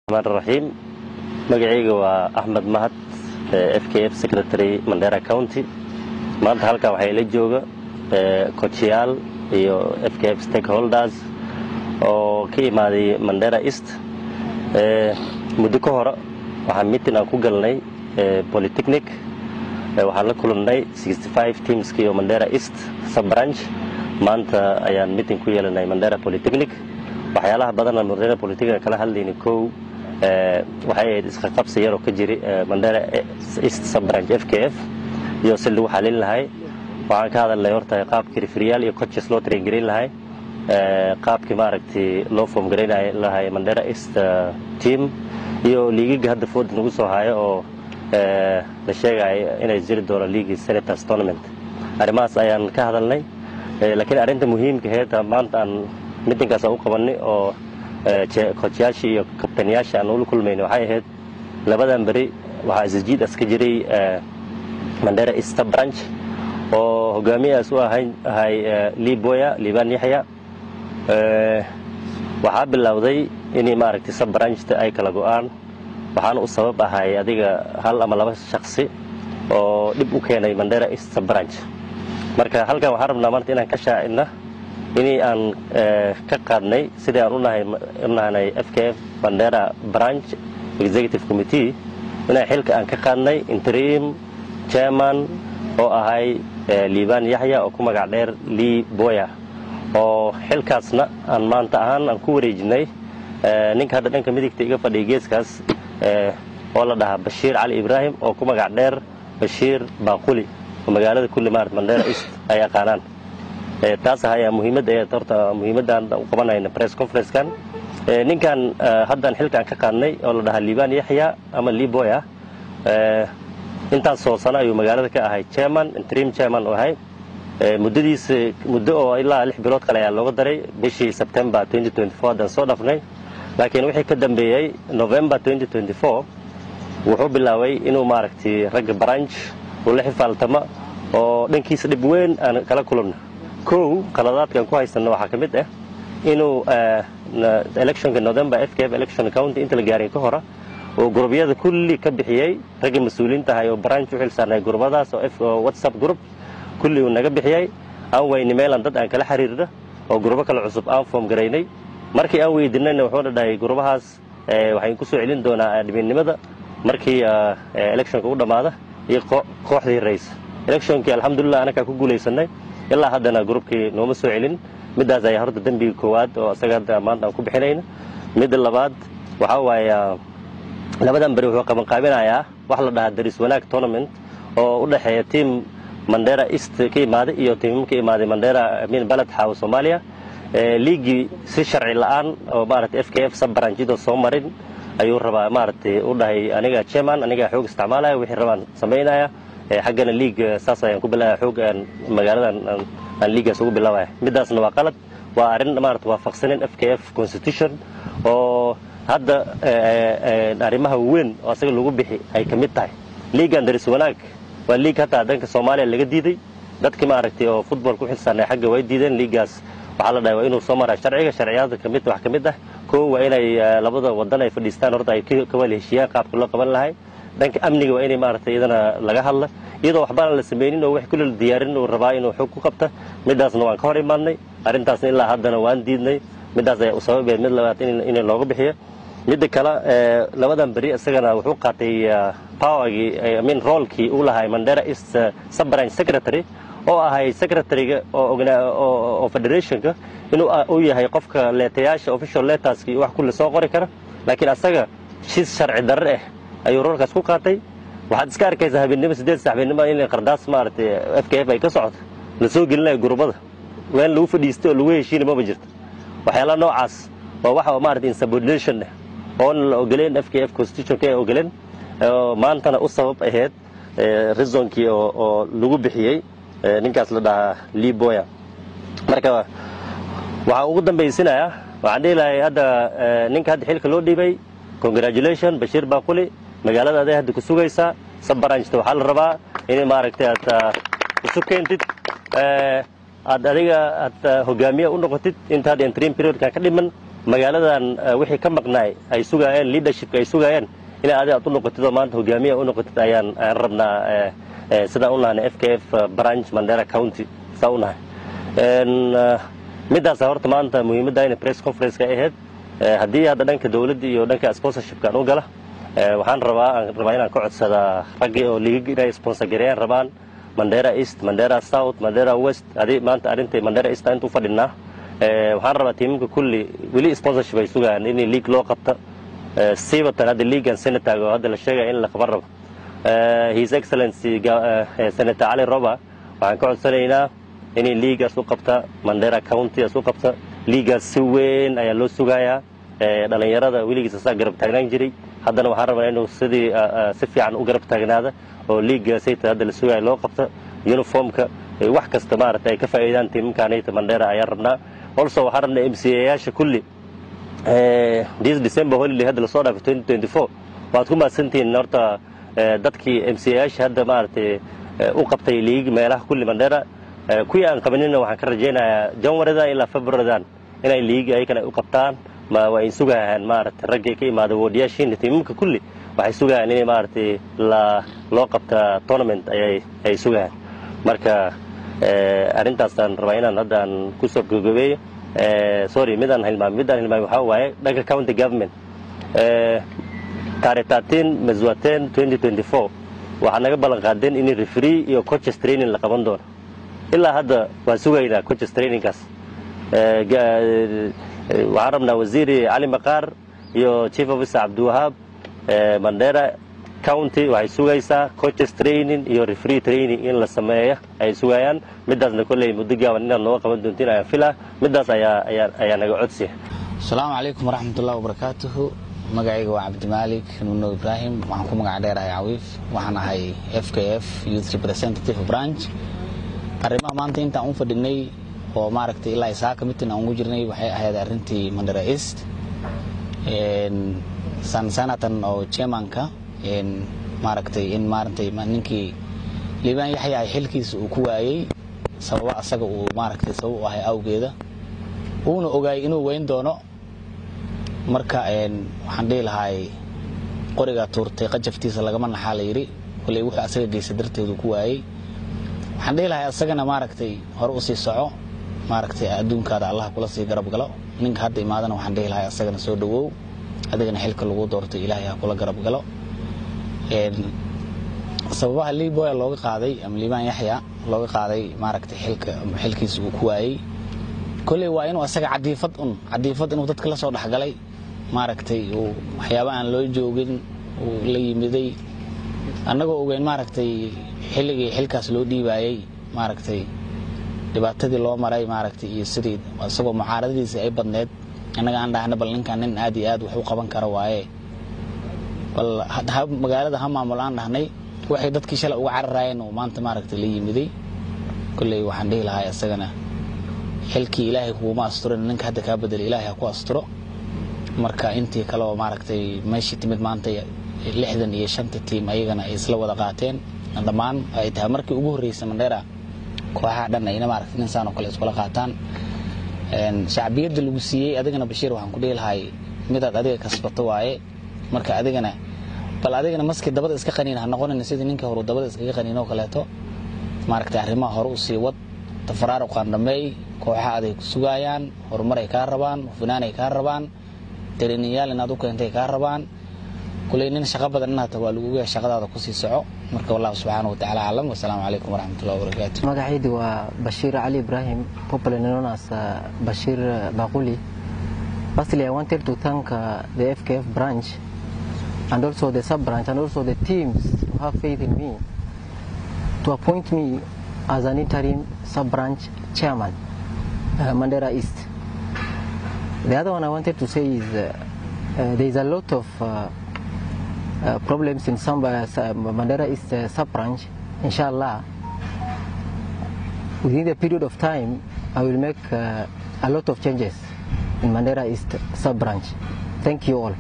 Raxiim, magacayga waa Axmed Mahad, FKF Secretary, Mandera County. Maanta halkan waxaa ila jooga coachyaal iyo FKF stakeholders oo ka imaaday Mandera East. Muddo ka hore waxaan meeting aan ku galnay Polytechnic. Waxaan la kulannay teamskii oo Mandera East sub branch. Maanta ayaan meeting ku yeelanay Mandera Polytechnic. Waxyaalaha badan aan Mandera Polytechnic kala hadlayna, kow waxay ahayd iska qabsi yaroo ka jiri Mandera East sub branch FKF iyo si lagu xalin lahay. Waxaan ka hadalnay horta qaabkii refereeyaal iyo coaches loo train gareyn lahay, qaabkii maaragtay loo form gareyn lahay Mandera East team iyo liigiga hadda fooda nagu soo hayo oo la sheegayo inay jiri doono league Senators Tournament. Arrimahaas ayaan ka hadalnay, laakiin arrinta muhiimka heeta maanta aan meetingkaas aan u qabanay oo coachyaasha iyo kabtanayaasha aan ula kulmayna waxay ahayd, labadan beri waxaa isjiid as ka jiray Mandera East branch oo hogaamiyahaas u ahay Liboya Liban Yaxya. Waxaa bilowday inay maaragtay sub branchta ay kala go'aan. Waxaana u sabab ahay adiga hal ama laba shaksi oo dhib u keenay Mandera East sub branch. Marka halkan waxaan rabnaa maanta inaan ka shaacina inii aan ka qaadnay sidii aan u nahnay FKF Mandera Branch Executive Committee, inaan xilka aan ka qaadnay interim chairman oo ahay Liibaan Yaxya oo ku magac dheer Lee Boya, oo xilkaasna aan maanta ahaan aan ku wareejinay ninka hadda dhanka midigta iga fadhiya geeskaas oo la dhahaa Bashiir Cali Ibraahim oo ku magac dheer Bashiir Baaquli, oo magaalada kulli maarata Mandera East ay aqaanaan. Taas ayaa muhiimadda ee horta muhiimaddan u qabanayna press conference-kan. Ninkan haddaan xilkaan ka qaadnay oo la dhahaa Liibaan Yaxya ama Liboya, intaas soo sano ayuu magaalada ka ahay chairman, interim chairman u ahay. Muddadiisa muddo oo ilaa 6 bilood kale ayaa looga daray bishii September 2024 haddaan soo dhafnay, laakiin wixii ka dambeeyey November 2024 wuxuu bilaabay inuu maaragtay ragga branch uu la xifaaltama oo dhankiisa dhib weyn aan kala kulanno. Kow, qaladaadkaan ku haysanno waxaa ka mid ah inuu electionka November FKF election county inta la gaarin ka hora oo gurubyada kulli ka bixiyey ragga mas-uuliyiinta ahay oo branch u xilsaarnay gurubadaas oo WhatsApp group kulli uu naga bixiyey. Aan weyni meelaan dad aan kala xiriirno oo gurubo kale cusub aan form garaynay. Markii aan weydiinayna wuxuuna dhahay gurubahaas waxayn ku soo celin doonaa adminnimada markii electionka u dhammaada iyo kooxdii rays electionkii. Alxamdulillah, anakaa ku guulaysanay. Ilaa haddana groupkii nooma soo celin. Middaas ayaa horta dembiga koowaad oo isaga hadda maanta aan ku bixinayna. Midda labaad waxaa waaye, labadan beri wuxuu qabanqaabinayaa wax la dhahaa Daris Wanaag Tournament oo u dhexeeya team Mandera East ka imaaday iyo teamam ka imaaday Mandera min Balad Xaawo, Soomaaliya. Liigii si sharci la'aan oo maaragtay FKF sub branchidoo soo marin ayuu rabaa maaragtay u dhahay aniga chairman, aniga xoog isticmaalaya, wixii rabaan samaynaya. Xaggana league saas ayaan ku bilaabaya, xoog aan magaaladan aan liigaas ugu bilaabaya. Midaasna waa qalad, waa arrin maarata waafaqsanin FKF constitution oo hadda arrimaha weyn oo asaga lagu bixi ay ka mid tahay. Liigan Daris Wanaag waa liig hataa danka Soomaaliya laga diiday. Dadkii maaragtay oo football ku xilsaarnay xagga way diideen liigaas. Waxaa la dhahay waa inuu soo maraa sharciga. Sharciyada kamid wax ka mid ah, kow, waa inay labada wadan ay fadhiistaan horta, ay ka wada heshiiyaan qaabka loo qaban lahay. Dhanka amniga waa inay maaragtay iyadana laga hadla. Iyadoo waxbaan la sameynin oo wax kulli la diyaarin uu rabaa inuu xog ku qabta. Midaasna waan ka hor imaadnay, arrintaasna ilaa haddana waan diidnay. Midaas ayaa u sababeed mid labaad in looga bixiyo. Midda kale, labadan beri isagana wuxuu qaatay powergii, I mean roolkii uu lahay Mandera East sub branch secretary oo ahay secretary-ga oo federationka inuu u yahay qofka leetayaasha official letterski wax kulli soo qori kara, laakiin asaga si sharci darre ah ayuu roolkaas ku qaatay. Waxaad iska arkaysaa habeennimo 8 saac habeennimo in qardaas maaragtay FKF ay ka socoto la soo gelinayo gurubada ween lagu fadhiistay oo lagu heshiina maba jirto. Waxyaalaha noocaas waa waxa maaragtay insubordination ah oona la ogoleen FKF constitutionka ay ogoleen, maantana u sabab ahayd reasonkii oo lagu bixiyey ninkaas la dhahaa Liboya. Marka waxaan ugu dambaysinayaa, waxaan dhihi lahay hadda ninka hadda xilka loo dhiibay, congratulation Bashiir Baaquli, magaalada aday hadda ku sugaysaa. Sub branchta waxaa la rabaa in maaragtay aad isu keentid, aad adiga aad hogaamiye u noqotid inta hadda interim periodkan ka dhiman. Magaaladan wixii ka maqnaay ay sugaayeen, leadershipka ay sugaayeen, inay adi aad u noqotid oo maanta hogaamiya u noqotid ayaan rabnaa. Sidaan u nahanay FKF branch Mandera County, saa u nahay middaasa horta maanta muhiimadda inay press conference-ka ahayd. Haddii hadda dhanka dowladda iyo dhanka sponsorshipka aan u gala, waxaan rabaa aan rabaa inaan ka codsadaa raggii oo liigag inay sponsor gareeyaan rabaan, Mandera East, Mandera South, Mandera West. Adi maanta arrintay Mandera East inta u fadhinaa. Waxaan rabaa tiimamka kulli weli sponsorship ay sugayaan in league loo qabto, siibatan hadda leaguean senator oo hadda la sheegaya in la qaban rabo, His Excellency Senator Cali Roba, waxaan ka codsanaynaa inay leagueaas u qabta Mandera County-aas u qabta. Leagueaas si weyn ayaa loo sugayaa. Dhalinyarada weligiis asaa garab taagnaan jiray, haddana waxaan rabaa inuu sidii si fiican u garab taagnaada oo leagueaasayta hadda la sugaya loo qabta, uniformka, wax kasta maaragtay ay ka faa'iidaan tiimamkaanayta Mandera ayaan rabnaa. Also waxaan rabnaa MCA-yaasha kulli, this December holiday hadda lasoo dhaafay 2024, waad ku mahadsantihiin horta dadkii MCA-yaasha hadda maaragtay u qabtay league meelaha kulli Mandera. Kuwii aan qabanina waxaan ka rajaynayaa Januarydan ilaa Februarydan inay league ayakana u qabtaan. Ma waa in sugayaan maaragtay raggii ka imaada wardyaashiina, tiimamka kulli waxay sugayaan inay maaragtay la loo qabta tournament ayay ay sugayaan. Marka arrintaasaan rabaa inaan hadda aan kusoo gabagabeeyo. Sorry, midaan hilmaamay waxaa waaye dhanka county government. Taarikh 13 mwezi wa 10 2024 waxaa naga ballan qaadeen in referee iyo coaches training la qaban doono. Ilaa hadda waan sugaynaa coaches trainingkaas. Waxaan rabnaa Wasiiri Cali Maqaar iyo Chief Officer Cabdiwahaab, Mandera County waxay sugaysaa coaches training iyo referee training in la sameeyo ay sugayaan. Midaasna kolley muddo gaaban inaad nooga qaban doontiin ayaan filaa. Midaas ayaa naga codsiya. Asalaamu calaykum waraxmatullahi wabarakaatuhu. Magacayga waa Cabdimaalik Nuno Ibraahim, waxaan ku magac dheerahay Cawiif. Waxaan ahay FKF Youth Representative Branch. Arrimaha maanta intaan u fadhinay oo maaragtay ilaa isaaka mitin aan ugu jirnay waxay ahayd arrintii Mandera East, sanatan oo chairmanka maaragtay in maaragtay ninkii Liibaan Yaxya ay xilkiisa uu ku waayey sababo asaga uu maaragtay sabab u ahay awgeeda, uuna ogaayay inuu weyn doono. Marka waxaan dhihi lahaay, qorigaa tuurtay qajaftiisa lagama naxaa la yidhi. Koley wuxuu asaga geysa darteedu ku waayey. Waxaan dhihi lahay asagana maaragtay hore usii soco, maaragtay adduunkaada Allah kula sii garab galo. Ninka hadda imaadana waxaan dhihi lahay asagana soo dhawow, adigana xilka lagu doortay Ilaahay ha kula garab galo. Sababaha Liboya looga qaaday ama Liibaan Yaxya looga qaaday maaragtay xilka xilkiisa uu ku waayey, kolley waa inuu asaga cadiifad un cadiifad inuu dadka la soo dhexgalay, maaragtay uu waxyaaba aan loo joogin uu la yimiday, annagoo ogeyn maaragtay xilligii xilkaas loo dhiibaayey, maaragtay dhibaatadii loo maray, maaragtay iyo sidii isagoo mucaaradadiisa ay badneed, annaga aan dhahna bal ninkan nin aad iyo aad wax u qaban kara waaye, bal magaalada ha maamul aan dhahnay. Waxay dadkii shalay uga cararaayeen oo maanta maaragtay la yimiday. Kolley waxaan dhihi lahaa isagana xilkii Ilaahay kuguma asturin, ninka hadda kaa bedel Ilaahay ha ku asturo. Marka intii kale oo maaragtay meeshii timid maanta, 65-ta tiim ayagana ay isla wada qaateen dhammaan, ay tahay markii ugu horreysay Mandheera kooxaha dhan ayna maaragtay nin saan oo kale iskula qaataan. Shacbiyadda lagu siiyey adigana Bashiir waxaan ku dhihi lahay midaad adiga kasbato waaye. Marka adigana bal adigana maskii dabada iska qaniin ha noqonin, sidii ninkii horu dabada iskaga qaniin oo kaleeto. Maaragtay arrimaha hore usii wad, tafaraaruqaan dhameey. Kooxaha aday ku sugaayaan, horumar ay kaa rabaan, hufnaan ay kaa rabaan, dareenyaal inaad u keentay kaa rabaan. Kuley nin shaqo badan inaad tahay waa lagu ogayaa, shaqadaada kusii soco. Marka wallahu subxaanahu watacaala aclam. Wasalaamu calaykum waraxmatullahi wabarakaatu. Magacaydu waa Bashir Ali Ibrahim, popularly known as Bashir Bakuli. Firstly, I wanted to thank the FKF branch and also the sub-branch and also the teams who have faith in me to appoint me as an interim sub-branch chairman, Mandera East. The other one I wanted to say is there is a lot of problems in some Mandera East sub-branch. Inshallah, within the period of time, I will make a lot of changes in Mandera East sub-branch. Thank you all.